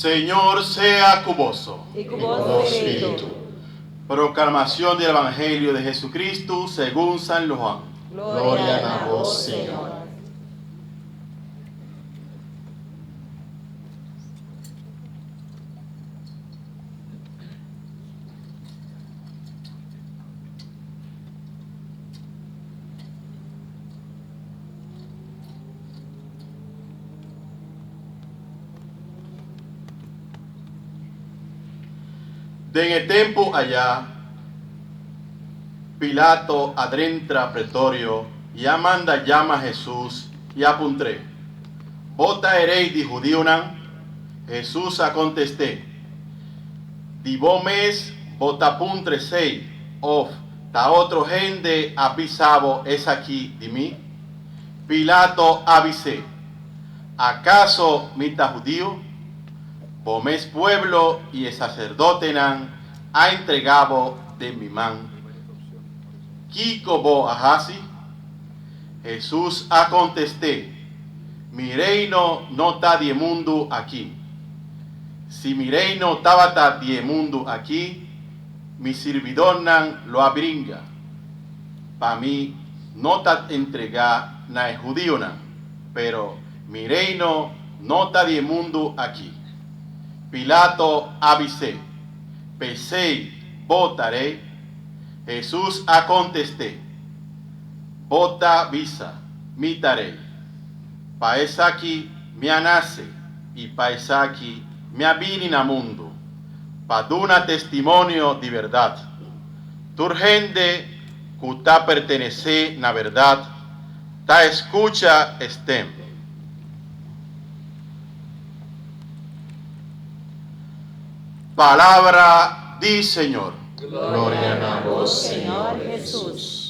Señor sea ku boso. I ku bo spiritu. Proclamación del Evangelio de Jesucristo según San Juan. Gloria na bo, Señor. Den e tempu ayá, Pilato a drentra pretorio i a manda yama Hesus i a puntr'é, Bo ta e rei di hudiunan? Hesus a kontest'é, Di bo mes bo ta puntra esei òf ta otro hende a bisa bo esaki di mi? Pilato a bis'é, Akaso mi ta hudiu? Bo mes pueblo i e saserdotenan a entregá bo den mi man. Kiko bo a hasi? Hesus a kontest'é, Mi reino no ta di e mundu akí. Si mi reino tabata di e mundu akí, mi sirbidornan lo a bringa pa mi no ta entregá na e hudionan, pero mi reino no ta di e mundu akí. Pilato a bis'é, P'esei bo ta rei? Hesus a kontest'é, Bo ta bisa, Mi ta rei. Pa esaki mi a nase i pa esaki mi a bini na mundu, pa duna testimonio di bèrdat. Tur hende ku ta pertenesé na bèrdat ta skucha e stem. Palabra di Señor. Gloria na bo, Señor Hesus.